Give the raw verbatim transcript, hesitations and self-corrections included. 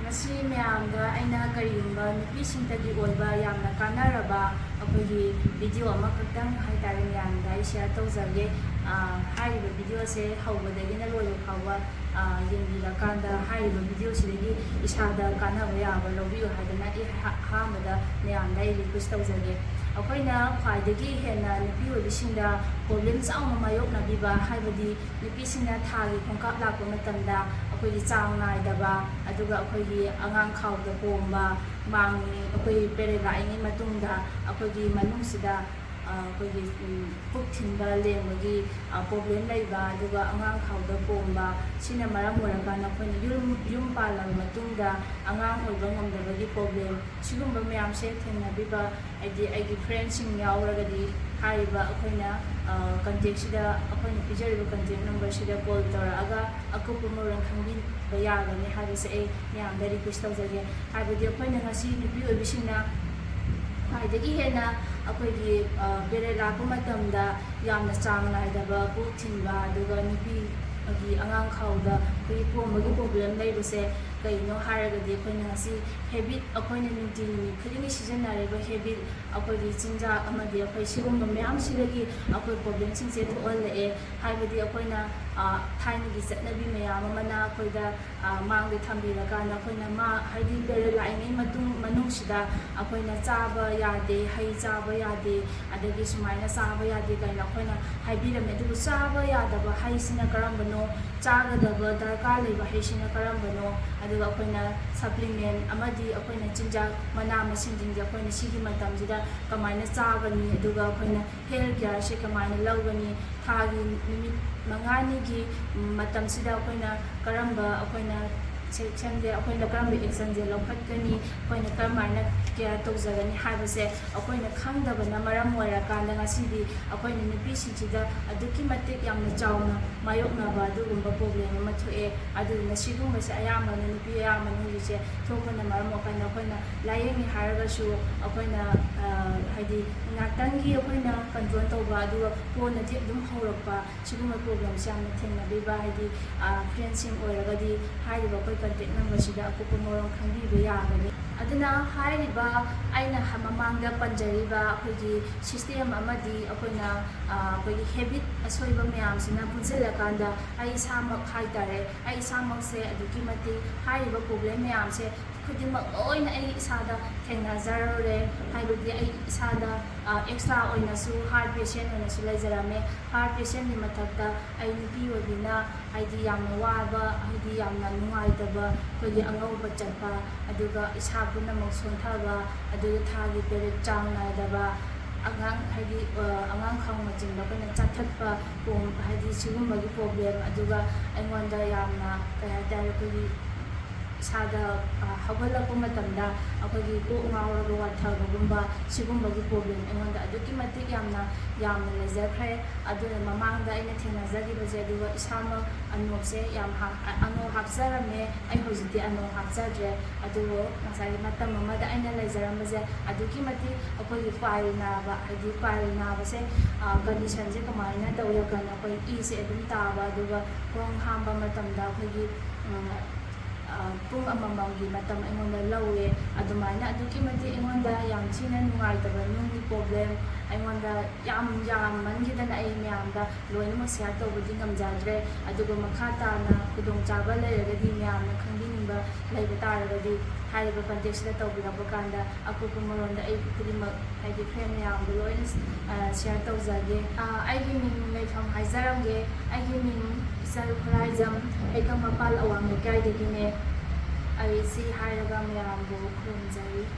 ꯉꯁꯤ ꯃꯌꯥꯝꯗ ꯑꯩꯅ ꯀꯔꯤꯒꯨꯝꯕ ꯅꯨꯄꯤꯁꯤꯡꯇꯒꯤ ꯑꯣꯏꯕ ꯌꯥꯝꯅ ꯀꯥꯟꯅꯔꯕ ꯑꯩꯈꯣꯏꯒꯤ ꯚꯤꯗꯤꯑꯣ ꯑꯃꯈꯛꯇꯪ ꯍꯥꯏꯇꯥꯔꯦ, ꯃꯌꯥꯝꯗ ꯑꯩ ꯁꯤꯌꯔ ꯇꯧꯖꯒꯦ꯫ ꯑ, ꯍꯥꯏꯔꯤꯕ ꯚꯤꯗꯤꯑꯣꯁꯦ ꯍꯧꯕꯗꯒꯤꯅ ꯂꯣꯏꯕ ꯐꯥꯎꯕ, ꯑ, ꯌꯦꯡꯕꯤꯔꯀꯥꯟꯗ ꯍꯥꯏꯔꯤꯕ ꯚꯤꯗꯤꯑꯣꯁꯤꯗꯒꯤ ꯏꯁꯥꯗ ꯀꯥꯟꯅꯕ ꯌꯥꯕ ꯂꯧꯕꯤꯌꯨ ꯍꯥꯏꯗꯅ ꯑꯩ ꯑꯍꯥ-, ꯑꯍꯥꯟꯕꯗ ꯃꯌꯥꯝꯗ ꯑꯩ ꯔꯤꯀ꯭ꯋꯦꯁ ꯇꯧꯖꯒꯦ꯫ ꯑꯩꯈꯣꯏꯅ ꯈ꯭ꯋꯥꯏꯗꯒꯤ ꯍꯦꯟꯅ ꯅꯨꯄꯤ ꯑꯣꯏꯕꯤꯁꯤꯡꯗ ꯄ꯭ꯔꯣꯕ꯭ꯂꯦꯝ ꯆꯥꯎꯅ ꯃꯥꯌꯣꯛꯅꯕꯤꯕ ꯍꯥꯏꯕꯗꯤ ꯅꯨꯄꯤꯁꯤꯡꯅ ꯊꯥꯒꯤ ꯈꯣꯡꯀꯥꯞ ꯂꯥꯛꯄ ꯃꯇꯝꯗ ꯑꯩꯈꯣꯏꯒꯤ ꯆꯥꯡ ꯅꯥꯏꯗꯕ, ꯑꯗꯨꯒ ꯑꯩꯈꯣꯏꯒꯤ ꯑꯉꯥꯡ ꯈꯥꯎꯗ ꯄꯣꯝꯕ, ꯃꯥꯡꯉꯤ, ꯑꯩꯈꯣꯏ ꯄꯦꯔꯦꯠ ꯂꯥꯛꯏꯉꯩ ꯃꯇꯨꯡꯗ ꯑꯩꯈꯣꯏꯒꯤ ꯃꯅꯨꯡꯁꯤꯗ, ꯑ, ꯑꯩꯈꯣꯏꯒꯤ, ꯎꯝ, ꯄꯨꯛ ꯊꯤꯟꯕ ꯂꯦꯡꯕꯒꯤ, ꯑ, ꯄ꯭ꯔꯣꯕ꯭ꯂꯦꯝ ꯂꯩꯕ, ꯑꯗꯨꯒ ꯑꯉꯥꯡ ꯈꯥꯎꯗ ꯄꯣꯝꯕ, ꯁꯤꯅ ꯃꯔꯝ ꯑꯣꯏꯔꯀꯥꯟꯗ ꯑꯩꯈꯣꯏꯅ ꯌꯨꯝ, ꯌꯨꯝ ꯄꯥꯜꯂꯕ ꯃꯇꯨꯡꯗ ꯑꯉꯥꯡ ꯑꯣꯏꯕ ꯉꯝꯗꯕꯒꯤ ꯄ꯭ꯔꯣꯕ꯭ꯂꯦꯝ, ꯁꯤꯒꯨꯝꯕ ꯃꯌꯥꯝꯁꯦ ꯊꯦꯡꯅꯕꯤꯕ, ꯍꯥꯏꯗꯤ ꯑꯩꯒꯤ ꯐ꯭ꯔꯦꯟꯁꯤꯡ ꯌꯥꯎꯔꯒꯗꯤ ꯍꯥꯏꯔꯤꯕ ꯑꯩꯈꯣꯏꯅ, ꯑ, ꯀꯟꯇꯦꯛꯁꯤꯗ, ꯑꯩꯈꯣꯏꯅ ꯄꯤꯖꯔꯤꯕ ꯀꯟꯇꯦꯛ ꯅꯝꯕꯔꯁꯤꯗ ꯀꯣꯜ ꯇꯧꯔꯛꯑꯒ ꯑꯀꯨꯞꯄ ꯃꯔꯣꯜ ꯈꯪꯕꯤꯕ ꯌꯥꯒꯅꯤ ꯍꯥꯏꯕꯁꯦ ꯑꯩ ꯃꯌꯥꯝꯗ ꯔꯤꯀ꯭ꯋꯦꯁ ꯇꯧꯖꯒꯦ꯫ ꯍꯥꯏꯕꯗꯤ ꯑꯩꯈꯣꯏꯅ ꯉꯁꯤ ꯅꯨꯄꯤ ꯑꯣꯏꯕꯤꯁꯤꯡꯅ ꯈ꯭ꯋꯥꯏꯗꯒꯤ ꯍꯦꯟꯅ ꯑꯩꯈꯣꯏꯒꯤ, ꯑ, ꯄꯦꯔꯦꯠ ꯂꯥꯛꯄ ꯃꯇꯝꯗ ꯌꯥꯝꯅ ꯆꯥꯡ ꯅꯥꯏꯗꯕ ꯄꯨꯛ ꯊꯤꯟꯕ, ꯑꯗꯨꯒ ꯅꯨꯄꯤꯒꯤ ꯑꯉꯥꯡ ꯈꯥꯎꯗ ꯑꯩꯈꯣꯏꯒꯤ ꯄꯣꯝꯕꯒꯤ ꯄ꯭ꯔꯣꯕ꯭ꯂꯦꯝ ꯂꯩꯕꯁꯦ ꯀꯩꯅꯣ ꯍꯥꯏꯔꯒꯗꯤ ꯑꯩꯈꯣꯏꯅ ꯉꯁꯤ ꯍꯦꯕꯤꯠ, ꯑꯩꯈꯣꯏꯅ ꯅꯨꯡꯇꯤ ꯅꯨꯃꯤꯠ ꯈꯨꯗꯤꯡꯒꯤ ꯁꯤꯖꯤꯟꯅꯔꯤꯕ ꯍꯦꯕꯤꯠ, ꯑꯩꯈꯣꯏꯒꯤ ꯆꯤꯟꯖꯥꯛ ꯑꯃꯗꯤ ꯑꯩꯈꯣꯏ ꯁꯤꯒꯨꯝꯕ ꯃꯌꯥꯝꯁꯤꯗꯒꯤ ꯑꯩꯈꯣꯏ ꯄ꯭ꯔꯣꯕ꯭ꯂꯦꯝꯁꯤꯡꯁꯦ ꯊꯣꯛꯍꯜꯂꯛꯑꯦ꯫ ꯍꯥꯏꯕꯗꯤ ꯑꯩꯈꯣꯏꯅ, ꯑ, ꯊꯥꯏꯅꯒꯤ ꯆꯠꯅꯕꯤ ꯃꯌꯥꯝ ꯑꯃꯅ ꯑꯩꯈꯣꯏꯗ, ꯑ, ꯃꯥꯡꯗ ꯊꯝꯕꯤꯔꯀꯥꯟꯗ ꯑꯩꯈꯣꯏꯅ ꯃꯥ, ꯍꯥꯏꯗꯤ ꯄꯦꯔꯦꯠ ꯂꯥꯛꯏꯉꯩ ꯃꯇꯨꯡ, ꯃꯅꯨꯡꯁꯤꯗ ꯑꯩꯈꯣꯏꯅ ꯆꯥꯕ ꯌꯥꯗꯦ, ꯍꯩ ꯆꯥꯕ ꯌꯥꯗꯦ, ꯑꯗꯒꯤ ꯁꯨꯃꯥꯏꯅ ꯆꯥꯕ ꯌꯥꯗꯦ ꯀꯥꯏꯅ ꯑꯩꯈꯣꯏꯅ ꯍꯥꯏꯕꯤꯔꯝꯃꯦ꯫ ꯑꯗꯨꯕꯨ ꯆꯥꯕ ꯌꯥꯗꯕ ꯍꯩꯁꯤꯅ ꯀꯔꯝꯕꯅꯣ, ꯆꯥꯒꯗꯕ ꯗꯔꯀꯥꯔ ꯂꯩꯕ ꯍꯩꯁꯤꯅ ꯀꯔꯝꯕꯅꯣ, ꯑꯗꯨꯒ ꯑꯩꯈꯣꯏꯅ ꯁꯄ꯭ꯂꯤꯃꯦꯟ ꯑꯃꯗꯤ ꯑꯩꯈꯣꯏꯅ ꯆꯤꯟꯖꯥꯛ ꯃꯅꯥ ꯃꯁꯤꯡꯁꯤꯡꯁꯦ ꯑꯩꯈꯣꯏꯅ ꯁꯤꯒꯤ ꯃꯇꯝꯁꯤꯗ ꯀꯃꯥꯏꯅ ꯆꯥꯒꯅꯤ, ꯑꯗꯨꯒ ꯑꯩꯈꯣꯏꯅ ꯍꯦꯜꯊ ꯀꯤꯌꯔꯁꯦ ꯀꯃꯥꯏꯅ ꯂꯧꯒꯅꯤ, ꯊꯥꯒꯤ ꯅꯨꯃꯤꯠ ꯃꯉꯥꯅꯤꯒꯤ ꯃꯇꯝꯁꯤꯗ ꯑꯩꯈꯣꯏꯅ ꯀꯔꯝꯕ, ꯑꯩꯈꯣꯏꯅ ꯁꯦꯛꯁꯟꯁꯦ ꯑꯩꯈꯣꯏꯅ ꯀꯔꯝꯕ ꯑꯦꯛꯁꯟꯁꯦ ꯂꯧꯈꯠꯀꯅꯤ, ꯑꯩꯈꯣꯏꯅ ꯀꯔꯝꯍꯥꯏꯅ ꯀꯤꯌꯔ ꯇꯧꯖꯒꯅꯤ ꯍꯥꯏꯕꯁꯦ ꯑꯩꯈꯣꯏꯅ ꯈꯪꯗꯕꯅ ꯃꯔꯝ ꯑꯣꯏꯔꯀꯥꯟꯗ ꯉꯁꯤꯗꯤ ꯑꯩꯈꯣꯏꯅ ꯅꯨꯄꯤꯁꯤꯡꯁꯤꯗ ꯑꯗꯨꯛꯀꯤ ꯃꯇꯤꯛ ꯌꯥꯝꯅ ꯆꯥꯎꯅ ꯃꯥꯌꯣꯛꯅꯕ ꯑꯗꯨꯒꯨꯝꯕ ꯄ꯭ꯔꯣꯕ꯭ꯂꯦꯝ ꯑꯃ ꯊꯣꯛꯑꯦ꯫ ꯑꯗꯨꯗꯨꯅ ꯁꯤꯒꯨꯝꯕꯁꯦ ꯑꯌꯥꯝꯕꯅ ꯅꯨꯄꯤ ꯑꯌꯥꯝꯕꯅ ꯍꯧꯖꯤꯛꯁꯦ ꯊꯣꯛꯄꯅ ꯃꯔꯝ ꯑꯣꯏꯔꯀꯥꯟꯗ ꯑꯩꯈꯣꯏꯅ ꯂꯥꯏꯌꯦꯡꯉꯦ ꯍꯥꯏꯔꯒꯁꯨ ꯑꯩꯈꯣꯏꯅ, ꯑ, ꯍꯥꯏꯗꯤ ꯉꯥꯛꯇꯪꯒꯤ ꯑꯩꯈꯣꯏꯅ ꯀꯟꯇ꯭ꯔꯣꯜ ꯇꯧꯕ, ꯑꯗꯨꯒ ꯀꯣꯟꯅꯗꯤ ꯑꯗꯨꯝ ꯍꯧꯔꯛꯄ, ꯁꯤꯒꯨꯝꯕ ꯄ꯭ꯔꯣꯕ꯭ꯂꯦꯝꯁꯦ ꯌꯥꯝꯅ ꯊꯦꯡꯅꯕꯤꯕ, ꯍꯥꯏꯗꯤ, ꯑ, ꯐ꯭ꯔꯦꯟꯁꯤꯡ ꯑꯣꯏꯔꯒꯗꯤ ꯍꯥꯏꯔꯤꯕ ꯑꯩꯈꯣꯏ ꯀꯟꯇꯦꯛ ꯅꯝꯕꯔꯁꯤꯗ ꯑꯀꯨꯞꯄ ꯃꯔꯣꯜ ꯈꯪꯕꯤꯕ ꯌꯥꯒꯅꯤ꯫ ꯑꯗꯨꯅ ꯍꯥꯏꯔꯤꯕ ꯑꯩꯅ ꯍ- ꯃꯃꯥꯡꯗ ꯄꯟꯖꯔꯤꯕ ꯑꯩꯈꯣꯏꯒꯤ ꯁꯤꯁꯇꯦꯝ ꯑꯃꯗꯤ ꯑꯩꯈꯣꯏꯅ, ꯑ, ꯑꯩꯈꯣꯏꯒꯤ ꯍꯦꯕꯤꯠ ꯑꯁꯣꯏꯕ ꯃꯌꯥꯝꯁꯤꯅ ꯄꯨꯟꯁꯤꯜꯂꯀꯥꯟꯗ ꯑꯩ ꯏꯁꯥꯃꯛ ꯍꯥꯏꯇꯥꯔꯦ, ꯑꯩ ꯏꯁꯥꯃꯛꯁꯦ ꯑꯗꯨꯛꯀꯤ ꯃꯇꯤꯛ ꯍꯥꯏꯔꯤꯕ ꯄ꯭ꯔꯣꯕ꯭ꯂꯦꯝ ꯃꯌꯥꯝꯁꯦ ꯈꯨꯗꯤꯡꯃꯛ ꯂꯣꯏꯅ ꯑꯩ ꯏꯁꯥꯗ ꯊꯦꯡꯅꯖꯔꯨꯔꯦ꯫ ꯍꯥꯏꯕꯗꯤ ꯑꯩ ꯏꯁꯥꯗ, ꯑ, ꯑꯦꯛꯁꯇ꯭ꯔꯥ ꯑꯣꯏꯅꯁꯨ ꯍꯥꯔꯠ ꯄꯦꯁꯦꯟ ꯑꯣꯏꯅꯁꯨ ꯂꯩꯖꯔꯝꯃꯦ꯫ ꯍꯥꯔꯠ ꯄꯦꯁꯦꯟꯒꯤ ꯃꯊꯛꯇ ꯑꯩ ꯅꯨꯄꯤ ꯑꯣꯏꯕꯅꯤꯅ ꯍꯥꯏꯗꯤ ꯌꯥꯝꯅ ꯋꯥꯕ, ꯍꯥꯏꯗꯤ ꯌꯥꯝꯅ ꯅꯨꯡꯉꯥꯏꯇꯕ, ꯑꯩꯈꯣꯏꯒꯤ ꯑꯉꯧꯕ ꯆꯠꯄ, ꯑꯗꯨꯒ ꯏꯁꯥ ꯄꯨꯝꯅꯃꯛ ꯁꯣꯟꯊꯕ, ꯑꯗꯨꯒ ꯊꯥꯒꯤ ꯄꯦꯔꯦꯠ ꯆꯥꯡ ꯅꯥꯏꯗꯕ, ꯑꯉꯥꯡ ꯍꯥꯏꯗꯤ, ꯑ, ꯑꯉꯥꯡ ꯈꯥꯎꯅꯆꯤꯡꯕ ꯑꯩꯈꯣꯏꯅ ꯆꯥꯊꯠꯄ ꯄꯣꯝ-, ꯍꯥꯏꯗꯤ ꯁꯤꯒꯨꯝꯕꯒꯤ ꯄ꯭ꯔꯣꯕ꯭ꯂꯦꯝ, ꯑꯗꯨꯒ ꯑꯩꯉꯣꯟꯗ ꯌꯥꯝꯅ ꯀꯩ ꯍꯥꯏꯇꯥꯔꯦ, ꯑꯩꯈꯣꯏꯒꯤ ꯏꯁꯥꯗ, ꯑ, ꯍꯧꯒꯠꯂꯛꯄ ꯃꯇꯝꯗ ꯑꯩꯈꯣꯏꯒꯤ ꯀꯣꯛ ꯉꯥꯎꯔꯒ ꯋꯥꯟꯊꯕꯒꯨꯝꯕ ꯁꯤꯒꯨꯝꯕꯒꯤ ꯄ꯭ꯔꯣꯕ꯭ꯂꯦꯝ ꯑꯩꯉꯣꯟꯗ ꯑꯗꯨꯛꯀꯤ ꯃꯇꯤꯛ ꯌꯥꯝꯅ, ꯌꯥꯝꯅ ꯂꯩꯖꯈ꯭ꯔꯦ꯫ ꯑꯗꯨꯅ ꯃꯃꯥꯡꯗ ꯑꯩꯅ ꯊꯦꯡꯅꯖꯈꯤꯕꯁꯦ, ꯑꯗꯨꯒ ꯏꯁꯥꯃꯛ ꯑꯅꯣꯞꯁꯦ ꯌꯥꯝ ꯍꯥ-, ꯑ-, ꯑꯅꯣꯞ ꯍꯥꯞꯆꯔꯝꯃꯦ꯫ ꯑꯩ ꯍꯧꯖꯤꯛꯇꯤ ꯑꯅꯣꯞ ꯍꯥꯞꯆꯗ꯭ꯔꯦ꯫ ꯑꯗꯨꯕꯨ ꯉꯁꯥꯏꯒꯤ ꯃꯇꯝ ꯑꯃꯗ ꯑꯩꯅ ꯂꯩꯖꯔꯝꯕꯁꯦ ꯑꯗꯨꯛꯀꯤ ꯃꯇꯤꯛ ꯑꯩꯈꯣꯏꯒꯤ ꯄꯥꯏꯜ ꯅꯥꯕ, ꯍꯥꯏꯗꯤ ꯄꯥꯏꯜ ꯅꯥꯕꯁꯦ, ꯑ, ꯀꯟꯗꯤꯁꯟꯁꯦ ꯀꯃꯥꯏꯅ ꯇꯧꯏ ꯍꯥꯏ ꯀꯥꯟꯗ ꯑꯩꯈꯣꯏ ꯏꯁꯦ ꯑꯗꯨꯝ ꯇꯥꯕ, ꯑꯗꯨꯒ ꯈꯣꯡ ꯍꯥꯝꯕ ꯃꯇꯝꯗ ꯑꯩꯈꯣꯏꯒꯤ, ꯎꯝ, ꯑ, ꯄꯨꯡ ꯑꯃꯃꯝꯒꯤ ꯃꯇꯝ ꯑꯩꯉꯣꯟꯗ ꯂꯧꯋꯦ꯫ ꯑꯗꯨꯃꯥꯏꯅ ꯑꯗꯨꯛꯀꯤ ꯃꯇꯤꯛ ꯑꯩꯉꯣꯟꯗ ꯌꯥꯝ ꯊꯤꯅ ꯅꯨꯡꯉꯥꯏꯇꯕ ꯅꯨꯡꯒꯤ ꯄ꯭ꯔꯣꯕ꯭ꯂꯦꯝ ꯑꯩꯉꯣꯟꯗ ꯌꯥꯝ ꯌꯥꯝꯃꯟꯈꯤꯗꯅ ꯑꯩ ꯃꯌꯥꯝꯗ ꯂꯣꯏꯅꯃꯛ ꯁꯤꯌꯥꯔ ꯇꯧꯕꯗꯤ ꯉꯝꯖꯗ꯭ꯔꯦ꯫ ꯑꯗꯨꯒ ꯃꯈꯥ ꯇꯥꯅ ꯈꯨꯗꯣꯡꯆꯥꯕ ꯂꯩꯔꯒꯗꯤ ꯃꯌꯥꯝꯅ ꯈꯪꯕꯤꯅꯤꯡꯕ ꯂꯩꯕ ꯇꯥꯔꯒꯗꯤ ꯍꯥꯏꯔꯤꯕ ꯀꯟꯇꯦꯛꯁꯤꯗ ꯇꯧꯕꯤꯔꯛꯄ ꯀꯥꯟꯗ ꯑꯀꯨꯞꯄ ꯃꯔꯣꯟꯗ ꯑꯩ ꯈꯨꯗꯤꯡꯃꯛ ꯍꯥꯏꯗꯤ ꯐ꯭ꯔꯦꯟ ꯃꯌꯥꯝꯗ ꯂꯣꯏꯅ, ꯑ, ꯁꯤꯌꯥꯔ ꯇꯧꯖꯒꯦ꯫ ꯑ, ꯑꯩꯒꯤ ꯃꯤꯡ ꯂꯩꯐꯝ ꯍꯥꯏꯖꯔꯝꯒꯦ꯫ ꯑꯩꯒꯤ ꯃꯤꯡ ꯏꯆꯜ ꯈꯨꯔꯥꯏꯖꯝ, ꯍꯩꯀꯝ ꯃꯄꯥꯜ ꯑꯋꯥꯡ ꯂꯩꯀꯥꯏꯗꯒꯤꯅꯦ꯫ ꯑꯩ ꯁꯤ ꯍꯥꯏꯔꯒ ꯃꯌꯥꯝꯕꯨ ꯈꯨꯔꯨꯝꯖꯔꯤ꯫